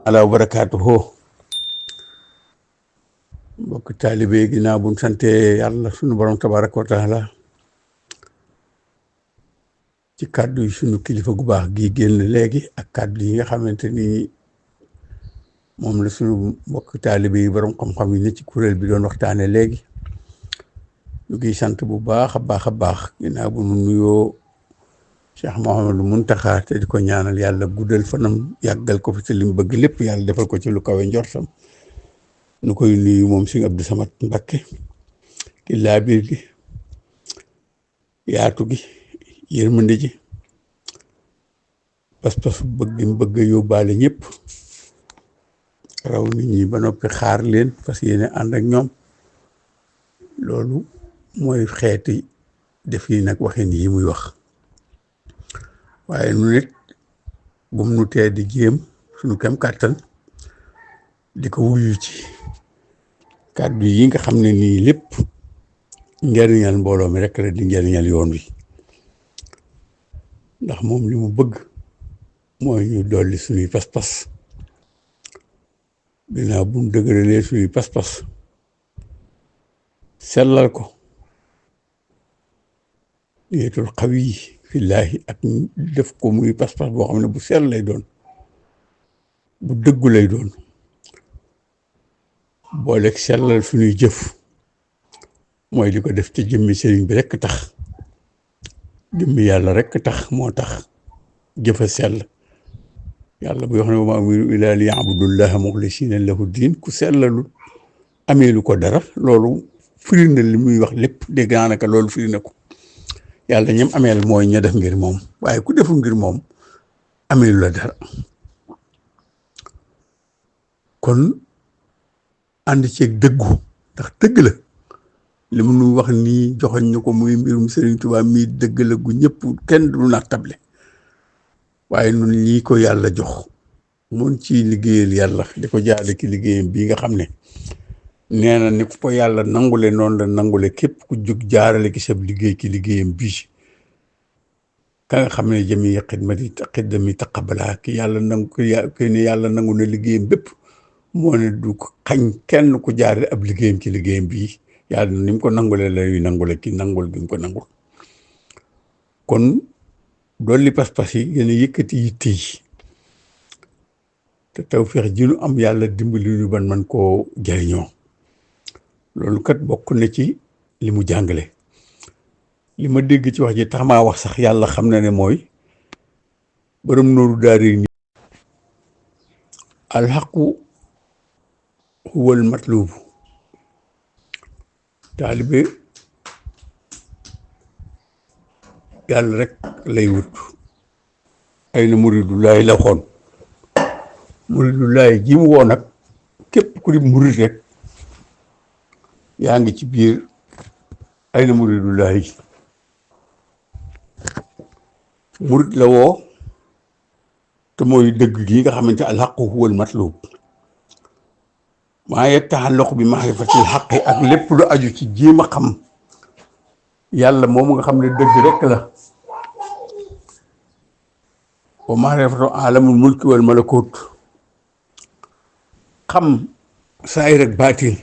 ala barakaatuhu mbokk taalibe ginnaaw bu ñu sante yàlla sunu borom tabaraka wa taala ci kàddu yi sunu kilifa gu baax gi génn léegi ak kàddu yi nga xamante ni moom la sunu mbokk taalibe yi borom xam-xam yi ne ci kuréel bi doon waxtaane léegi ñu ngi sant bu baax a baax a baax ginnaaw bu nu nuyoo Cheikh Mouhamadou Mountakha te di ko ñaanal yàlla guddal fanam yàggal ko fi te li mu bëgg lépp yàlla defal ko ci lu kawe njortam nu koy nuyu moom Sëñ Abdou Samad Mbacké ki laabiir gi yaatu gi yërmande ji pas-pas bëgg mu bëgg yóbbaale ñëpp raw nit ñi ba noppi xaar leen fas yéene ànd ak ñoom loolu mooy xeeti def yi nag waxin yi muy wax waaye nu nit bum nu tee di jéem suñu kem kàttan di ko wuyu ci kàddu yi nga xam ne nii lépp njariñal mbooloo mi rek la di njariñal yoon wi ndax moom li mu bëgg mooy ñu dolli suñuy pas-pas dinaa bu mu dëgëralee suñuy pas-pas sellal ko niyetul xawi fillaahi ak def ko muy pas-pas boo xam ne bu sell lay doon bu dëggu lay doon booleeg sellal suñuy jëf mooy di ko def ci jëmmi sëriñ bi rekk tax jëmmi yàlla rekk tax moo tax jëfa sell yàlla bu wax ne wa maa umiru illaa liya'budullaha muxlisiina lahu diin ku sellalu ameelu ko dara loolu firi na li muy wax lépp dégg naa naka loolu firi na ko yàlla ñam ameel mooy ña def ngir moom waaye ku deful ngir moom ameelu la dara kon ànd ceeg dëggu ndax dëgg la li mu nu wax nii joxoñ na ko muy mbirum Serigne Touba mii dëgg la gu ñëpp kenn du naat table waaye nun lii ko yàlla jox mun ci liggéeyal yàlla di ko jaarale ki liggéeyam bii nga xam ne nee na ni ko yàlla nangule noonu la nangule képp ku jóg jaarale ki sab liggéey ki liggéeyam bii ka nga xam ne jëmi xidmati taqabbala ki yàlla nangu ki ne yàlla nangu na liggéeyam bépp moo ne du xañ kenn ku jaarale ab liggéeyam ci liggéeyam bii yàlla ni mu ko nangule lay nangule ki nangul bi mu ko nangul kon dolli pas-pas yi gën a yëkkati yitte yi te tawfeex ji nu am yàlla dimbali ñu ban man koo jariñoo loolu kat bokk na ci li mu jàngale li ma dégg ci wax ji tax maa wax sax yàlla xam na ne mooy borom nooru daari ni alxaqu huwal matlubu taalibe yàlla rek lay wut ay na muridullahi la xoon muridullahi ji mu woo nag képp ku di murid rek yaa ngi ci biir ay na muridullahi murid la woo te mooy dëgg gi nga xamante alxaqu huwal matlub maa yataxallaqu bi maarifatil xaqi ak lépp lu aju ci jéem a xam yàlla moom nga xam ne dëgg rek la wa maarifatu alamul mulki wal malakut xam saayir ak baatin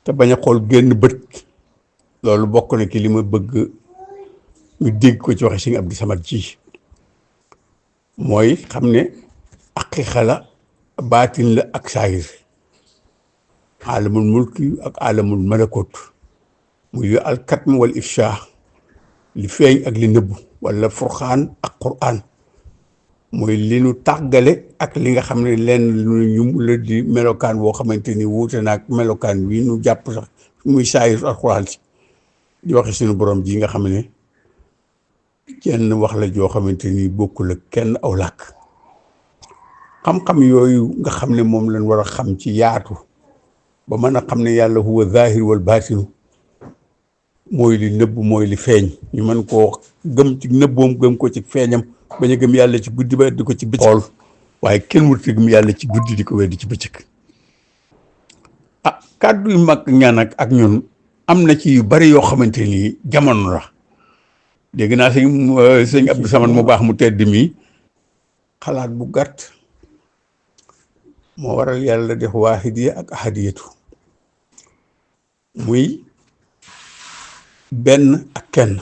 te bañ a xool génn bët loolu bokk na ki li ma bëgg ñu dégg ko ci waxe Sëñ Abdou Samad ji mooy xam ne aqiqa la baatin la ak saayir alamul mulki ak alamul malakut muy alkatm wal ifsha li feeñ ak li nëbbu wala furxaan ak quraan mooy li nu tàggale ak li nga xam ne lenn lu ñu la di melokaan boo xamante ni wuute naag melokaan wi nu jàpp sax muy saayir alxuraan si di waxe suñu borom ji nga xam ne kenn wax la joo xamante ni bokkul ak kenn aw làkk xam-xam yooyu nga xam ne moom lañ war a xam ci yaatu ba mën a xam ne yàlla huwa zahir wal baatinu mooy li nëbb mooy li feeñ ñu mën koo gëm ci nëbboom gëm ko ci feeñam bañ a gëm yàlla ci guddi ba di ko ci bëccëg xool waaye kenn wut gëm yàlla ci guddi di ko weddi ci bëccëg ah kàddu yu mag ñaan ak ñun am na ci yu bari yoo xamante ni jamono la dégg naa sëñ Abdou Samad mu baax mu tedd mi xalaat bu gàtt moo waral yàlla def waahidiya ak ahadiyatu muy benn ak kenn.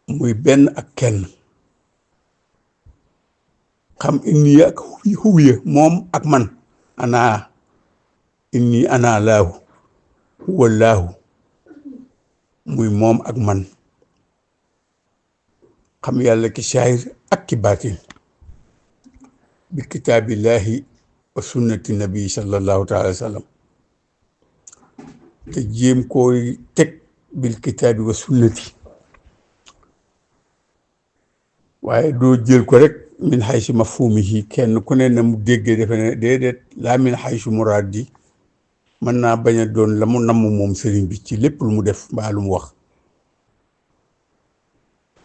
muy benn ak kenn xam inni ak huwiya moom ak man ana inni ana laahu huwa laahu muy moom ak man xam yàlla ki saahir ak ki baatin bi kitaabillahi wa sunnati nabi sallallahu taala wa sallam te jéem koy teg bil kitaabi wa sunnati waaye doo jël ko rek min xaysu mafhumihi kenn ku ne na mu déggee defe ne déedéet laa min xaysu muraadi mën naa bañ a doon la mu namm moom sëriñ bi ci lépp lu mu def mbaa lu mu wax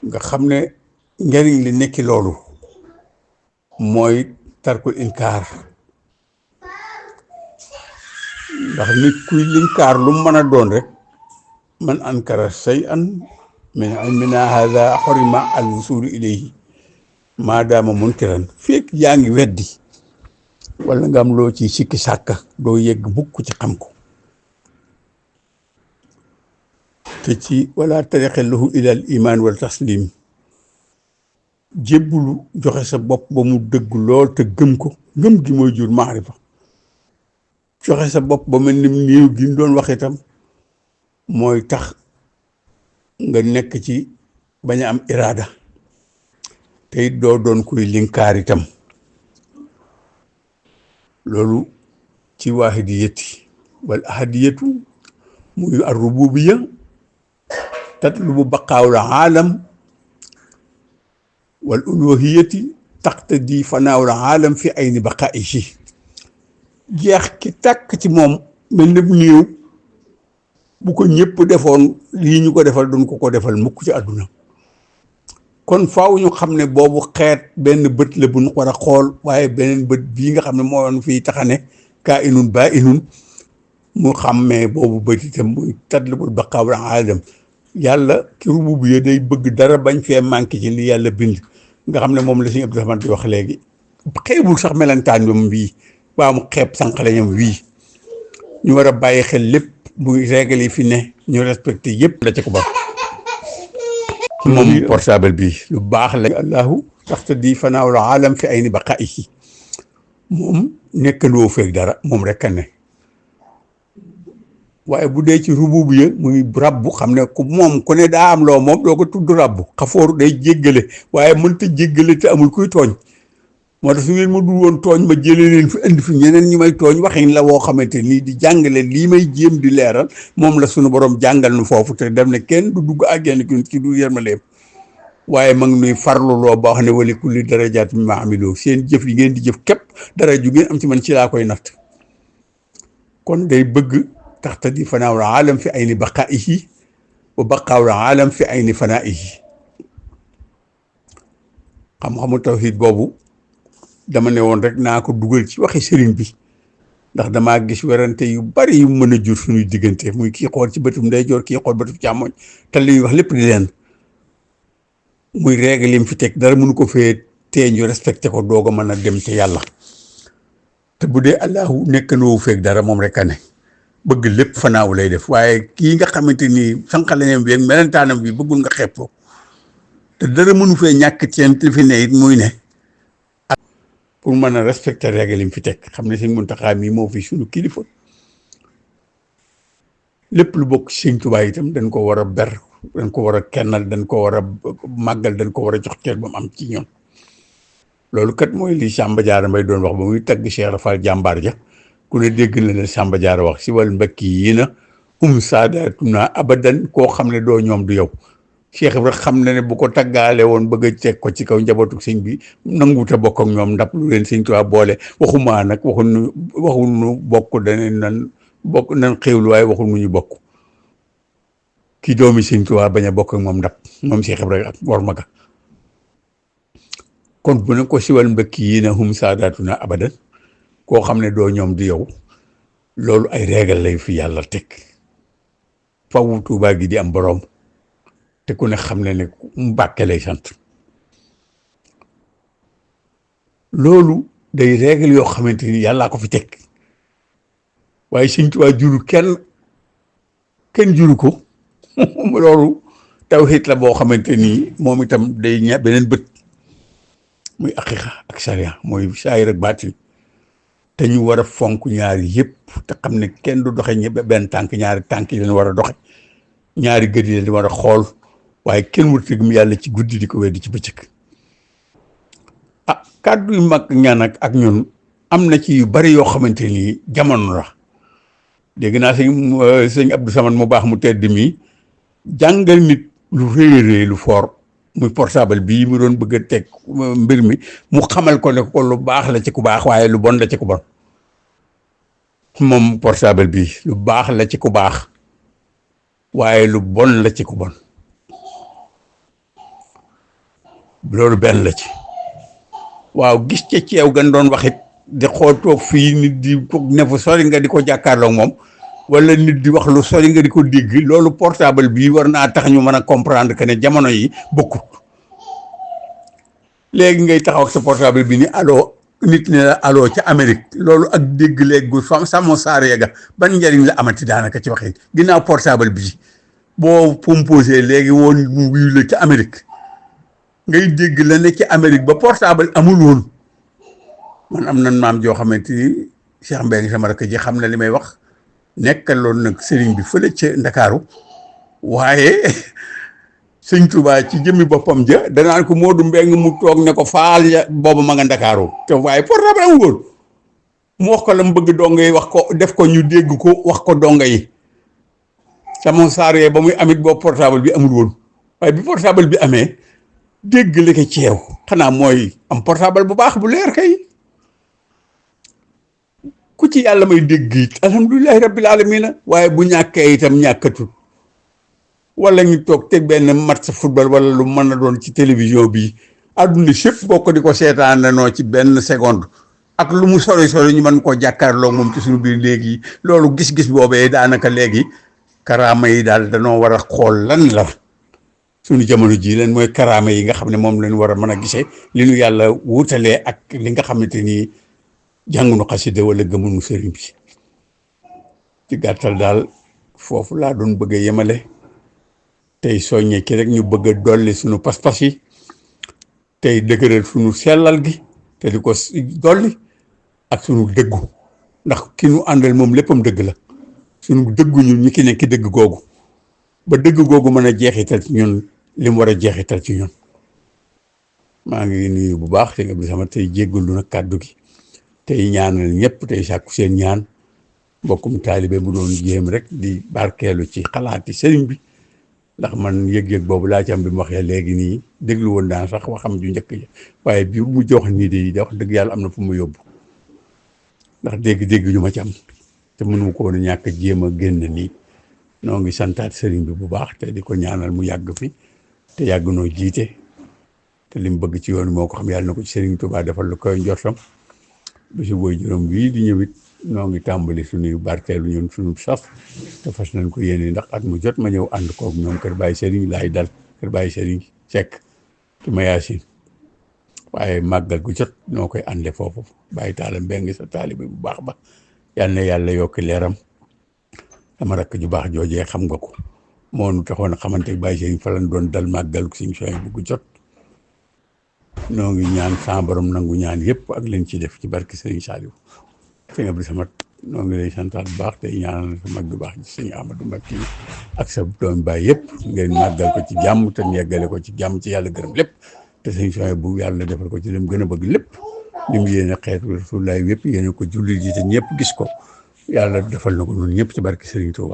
nga xam ne njariñ li nekki loolu mooy tarkul inkaar ndax nit kuy linkaar lu mu mën a doon rek man ankara shay'an min ilmina hada xorima al wusulu ilayhi maadaama munkiran fekk yaa ngi weddi wala nga am loo ci sikki sàkka doo yegg bukk ci xam ko te ci wala tariqe lahu ila al iman wal taslim jébbulu joxe sa bopp ba mu dëgg lool te gëm ko gëm gi mooy jur maarifa joxe sa bopp ba mel ni néew gi ñu doon wax itam mooy tax nga nekk ci bañ a am iraada te it doo doon kuy linkaar itam loolu ci waahidiyati wal ahadiyatu muy ar rububiya tatlubu baqaawul aalam wal uluhiyati taqtadi fanaawul aalam fi ayni baqaa'ihi jeex ki tàkk ci moom mel ni néew bu ko ñëpp defoon lii ñu ko defal duñ ko defal mukk ci àdduna kon faaw ñu xam ne boobu xeet benn bët la bu ñu war a xool waaye beneen bët bii nga xam ne moo doon fii taxane kaa inun baa inun mu xàmmee boobu bët itam muy tatlubul baqaawul aalam yàlla ki rububiyya day bëgg dara bañ fee manqué ci li yàlla bind nga xam ne moom la Sëñ Abdou Samad di wax léegi xeebul sax melantaan bi bii waa mu xeeb sànqaleñam wii ñu war a bàyyi xel lépp muy règle yi fi ne ñu respecté yëpp la ca ko ba moom portable bi lu baax la allahu taxta di fanaawul aalam fi ayni baqaa'ihi moom nekkandoo feeg dara moom rek a ne waaye bu dee ci rububiyya muy rabbu xam ne ku moom ku ne daa am loo moom doo ko tudd rabbu xafooru day jéggale waaye mënta jéggale te amul kuy tooñ moo tax su ngeen ma dul woon tooñ ma jëlee leen fi indi fi ñeneen ñi may tooñ waxin la woo xamante nii di jàngale lii may jéem di leeral moom la sunu borom jàngal nu foofu te dem ne kenn du dugg àjjana ci du yërmaleem waaye ma ngi nuy farlu loo boo xam ne wali kulli darajaat mi ma amiloo seen jëf yi ngeen di jëf képp dara ju ngeen am ci man ci laa koy natt kon day bëgg taxta di fanaawul aalam fi ayni baqaa'ihi wa baqaawul aalam fi ayni fanaa'ihi xam-xamu tawhid boobu dama ne woon rek naa ko dugal ci waxi sëriñ bi ndax damaa gis werante yu bari yu mën a jur suñuy diggante muy kii xool ci bëtum ndeyjoor kii xool bëtum càmmoñ te li ñuy wax lépp di leen muy règle lim fi teg dara mënu ko fee teeñu respecté ko doog a mën a dem te yàlla te bu dee allahu nekkandoo feeg dara moom rek a ne bëgg lépp fanaaw lay def waaye kii nga xamante ni sànqaleñam bi ak melentaanam bi bëggul nga xeeb ko te dara mënu fee ñàkk ceen li fi ne it muy ne pour mën a respecter règle yi mu fi teg xam ne Sëñ Muntaxa mi moo fi suñu kilifa lépp lu bokk Sëñ Tuubaa itam dañ ko war a ber dañ ko war a kennal dañ ko war a màggal dañ ko war a jox cër ba mu am ci ñoom loolu kat mooy li Samba Diarra Mbaye doon wax ba muy tagg Cheikh Rafal jàmbaar ja ku ne dégg na ne Samba Diarra wax si wal mbakki yii na saadaatuna abadan koo xam ne doo ñoom du yow Cheikh Ibra xam na ne bu ko taggaale woon bëgg a teg ko ci kaw njabootu sëñ bi nanguute bokk ak ñoom ndap lu leen Sëñ Tuubaa boole waxumaa nag waxuñu bokk daneen nan bokk nan xéewlu waaye waxul nu ñu bokk kii doomi Sëñ Tuubaa bañ a bokk ak moom ndap moom Cheikh Ibra ak war maga kon bu ne ko siwal mbëkki yi na saadaatuna abadan koo xam ne doo ñoom du yow loolu ay régal lay fi yàlla teg fawu Tuubaa gi di am boroom te ku ne xam ne ne Mbàkke lay sant loolu day règle yoo xamante ni yàllaa ko fi teg waaye Sëñ Tuubaa juru kenn juru ko loolu tawxiit la boo xamante ni moom itam day beneen bët muy aqiqa ak sariya mooy saayir ak baatin te ñu war a fonk ñaari yëpp te xam ne kenn du doxe benn tànk ñaari tànk yi leen war a doxe ñaari gët yi leen war a xool waaye kenn wut gëm yàlla ci guddi di ko weddi ci bëccëg ah kàddu yu mag ñaan ak ñun am na ci yu bari yoo xamante ni jamono la dégg naa sëñ Abdou Samad mu baax mu tedd mi jàngal nit lu rëy lu fort muy portable bii mu doon bëgg a teg mbir mi mu xamal ko ne ko lu baax la ci ku baax waaye lu bon la ci ku bon moom portable bi lu baax la ci ku baax waaye lu bon la ci ku bon loolu benn la ci waaw gis ca ceew gan doon waxit di xool toog fii nit di ko ne fu sori nga di ko jàkkaarloo moom wala nit di wax lu sori nga di ko dégg loolu portable bii war naa tax ñu mën a comprendre que ne jamono yi bokkut léegi ngay taxaw ak sa portable bi ni allo nit ne la allo ca Amérique loolu ak dégg léegi gu samo saaree ga ban njëriñ la amati daanaka ci waxee ginnaaw portable bii boo composé léegi woon mu wuyu la ca Amérique ngay dégg la ne ci Amérique ba portable amul woon man am nan maam joo xamante ni Cheikh Mbengue sama rakk ji xam na li may wax nekkaloon nag sëriñ bi fële ca Ndakaaru waaye sëñ Tuubaa ci jëmmi boppam ja danaan ko Moodu Mbengue mu toog ne ko faal ya booba ma nga Ndakaaru te waaye portable amul woon mu wax ko la mu bëgg donga yi wax ko def ko ñu dégg ko wax ko donga yi sama saaree ba muy amit boobu portable bi amul woon waaye bi portable bi amee dégg li ko ceew xanaa mooy am portable bu baax bu leer kay ku ci yàlla may dégg it alhamdulilahi rabbil alamina waaye bu ñàkkee itam ñàkkatul wala ñu toog teg benn match football wala lu mën a doon ci télévision bi àdduna sépp bokk di ko seetaan noo ci benn seconde ak lu mu sori ñu mën koo jàkkaarloo moom ci suñu biir léegi loolu gis-gis boobee daanaka léegi karaama yi daal danoo war a xool lan la suñu jamono ji leen mooy karaama yi nga xam ne moom lañ war a mën a gisee li nu yàlla wutalee ak li nga xamante ni jàngunu xasida wala gëmunu sëriñ bi ci gàttal daal foofu laa doon bëgg a yemale tey soññee ki rek ñu bëgg a dolli suñu pas-pas yi tey dëgëral suñu sellal gi te di ko dolli ak suñu dëggu ndax ki nu àndal moom léppam dëgg la suñu dëggu ñun ñi ki nekk ki dëgg googu ba dëgg googu mën a jeexital ci ñun li mu war a jeexital ci ñun maa ngi nuyu bu baax te nga sama tey jéggalu nag kàddu gi tey ñaanal ñëpp tey sàkku seen ñaan mbokkum taalibe bu doon jéem rek di barkeelu ci xalaati sëriñ bi ndax man yëg-yëg boobu laa ci am bi mu waxee léegi nii déglu woon daan sax waxam ju njëkk ji waaye bi mu jox nii de wax dëgg yàlla am na fu mu yóbbu ndax dégg-dégg ñu ma ci am te mënu ko woon a ñàkk jéem a génn nii noo ngi santaat sëriñ bi bu baax te di ko ñaanal mu yàgg fi te yàgg noo jiite te li mu bëgg ci yoon moo ko xam yàlla na ko ci sëriñ Tuubaa defal lu koy njortam bisu booy juróom bii di ñëwit noo ngi tàmbali suñuy barkeelu ñun suñu saf te fas nañ ko yéene ndax at mu jot ma ñëw ànd koog ñoom kër Baye Serigne laay dal kër Baye Serigne Seck ci Mayaasin waaye màggal gu jot noo koy ànde foofu Baye Talla Mbengue sa taalibe bu baax ba yal na yàlla yokki leeram sama rakk ju baax joojee xam nga ko moo nu taxoon a xamante Baye Serigne fa lañ doon dal màggal ko suñu soñ bu gu jot noo ngi ñaan sa borom nangu ñaan yëpp ak leen ci def ci barke Serigne Saliou sëñ Abdou Samad noo ngi lay santaat bu baax tey ñaanal sa mag bu baax ci sëñ Amadou Mbacké ak sa doom baay yëpp ngeen màggal ko ci jàmm te yeggale ko ci jàmm ci yàlla gërëm lépp te sëñ soñ bu yàlla defal ko ci lim gën a bëgg lépp li mu yéene xeetu Rasulullaay yëpp yéene ko jullit ji te ñëpp gis ko yàlla defal na ko noonu ñëpp ci barke Serigne Touba